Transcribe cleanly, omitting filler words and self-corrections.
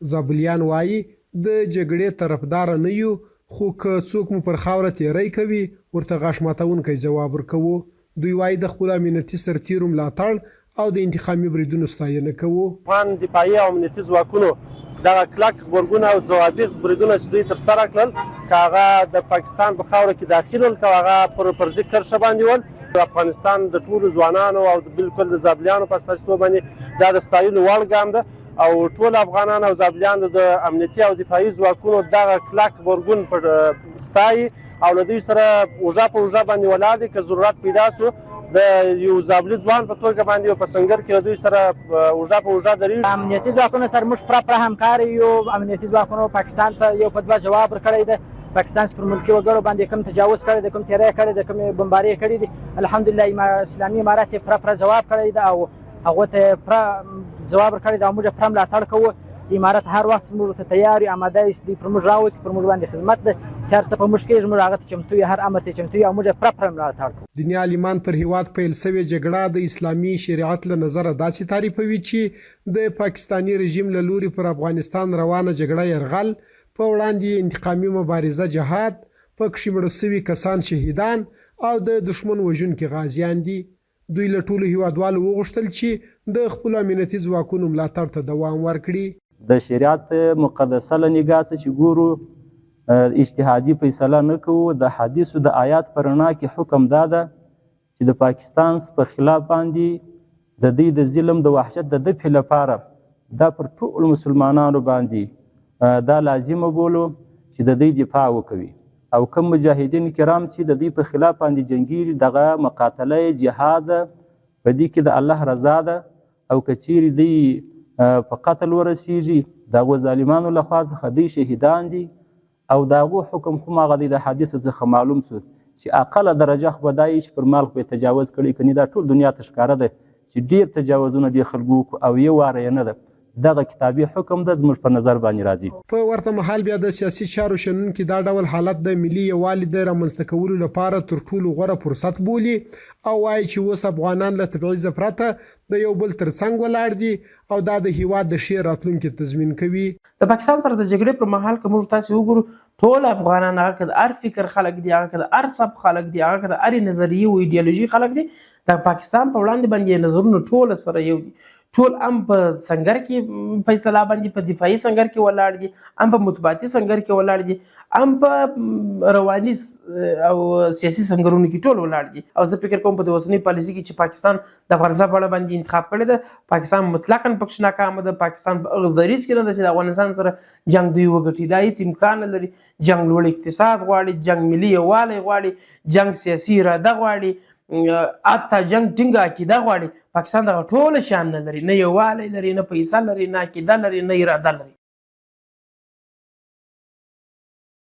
زابلیان وايي، د جګړې طرفداره نه یو، خو که څوک مو پر خاوره تېری کوي، ورته غاښ ماتوونکی ځواب ورکوو. دوی وايي، د خپلو امینتي سرتېرو ملاتړ او د انتقامي بریدونو ستاینه کوو. افغان دفاعي او امنیتي ځواکونو دغه کلک غبرګون او ځوابي بریدونه چې دوی ترسره کړل، که هغه د پاکستان په خاوره کې داخل ول، که هغه پر فرضي کرښه باندې ول، د افغانستان د ټولو ځوانانو او بالکل د زابلیانو په استازیتوب باندې دا د ستایلو وړ ګام ده او ټول افغانان او زابلیان د امنیتي او دفاعي ځواکونو دغه کلک غبرګون په ستایي او له دوی سره اوږه په اوږه باندې ولاړ دي. که ضرورت پیدا سو، د یو زابلي ځوان په توګه باندې په سنګر کې له دوی سره اوږه په اوږه درېږي. امنیتي ځواکونو سره موږ پوره پوره همکار یو. امنیتي ځواکونو پاکستان ته یو په دوه جواب ورکړی دی. پاکستان پر ملکي وګړو باندې کوم تجاوز کړی دی، کوم تیری کړی دی، کومې بمبارۍ کړې دي، الحمدلله اسلامي امارت یې پوره پوره ځواب کړی دی او هغو ته یې پوره ځواب ورکړی دی او موږ یې پوره ملاتړ کوو. امارت هر وخت موږ ته تیار یو، آماده یو چې دوی پر موږ راوتي، پر موږ باندې خدمت دی چې هر څه په موږ کېږي، موږ هغه ته چمتو یو، هر امر ته چمتو یو او موږ یې پوره پوره ملاتړ کوو. دیني عالمان پر هېواد پیل شوې جګړه د اسلامي شریعت له نظره داسې تعریفوي چې د پاکستاني رژیم له لوري پر افغانستان روانه جګړه یرغل، په وړاندې یې انتقامي مبارزه جهاد، په کښې مړه شوي کسان شهیدان او د دښمن وژونکي غازیان دي. دوی له ټولو هیوادوالو وغوښتل چې د خپلو امینتي ځواکونو ملاتړ ته دوام ورکړي. د شریعت مقدسه له نګاه څخه چې ګورو، اجتهادي فیصله نه کوو. د حدیثو د آیات په رڼا کې حکم دا ده چې د پاکستان په خلاف باندې د دوی د ظلم د وحشت د دفع لپاره دا پر ټولو مسلمانانو باندې دا لازمه بولو چې د دوی دفاع وکوي، او کوم مجاهدین کرام چې د دوی په خلاف باندې جنګیږي، دغه مقاتله جهاد ده، په دې کې د الله رضا ده. او که چیرې دوی په قتل ورسیږي د هغو ظالمانو له خوا څخه، دوی شهیدان دي او د هغو حکم هم هغه دی. د حدیث څخه معلوم شو چې اقله درجه خو به دا وي چې پر مال خو یې تجاوز کړی، کني دا ټول دنیا ته ښکاره ده چې ډېر تجاوزونه دې خلکو وکړو او یو واره یې نه ده. دغه کتابي حکم ده زموږ په نظر باندې راځي. په ورته مهال بیا د سیاسي چارو شنونکي دا ډول حالت د ملي یووالي د رامنځته کولو لپاره تر ټولو غوره فرصت بولي او وايي چې اوس افغانان له تبعیض پرته د یو بل تر څنګ ولاړ دي او دا د هېواد د ښې راتلونکې تضمین کوي. د پاکستان سره د جګړې پر مهال که موږ تاسې وګورو، ټول افغانان، هغه که د هر فکر خلک دي، هغه که د هر سب خلک دي، هغه که د هرې نظریې او ایډیالوژي خلک دي، د پاکستان په وړاندې باندې نظرونه ټول سره یو دي. ټول هم په سنګر کې، په اصطلاح باندې په دفاعي سنګر کې ولاړ دي، هم په مطبوعاتي سنګر کې ولاړ دي، هم په رواني او سیاسي سنګرونو کې ټول ولاړ دي. او زه فکر کوم په دې اوسنۍ پالیسي کې چې پاکستان د افغانستان په اړه باندې انتخاب کړی ده، پاکستان مطلقاً پکښې ناکامه ده. پاکستان په هغه دریځ کې نه ده چې د افغانستان سره جنګ دوی وګټي، دا هیڅ امکان نه لري. جنګ لوړ اقتصاد غواړي، جنګ ملي یووالی غواړي، جنګ سیاسي اراده غواړي، حتی جنګ ټینګه عقیده غواړي. پاکستان دغه ټول شیان نه لري، نه یووالی لري، نه پیسه لري، نه عقیده لري، نه اراده لري.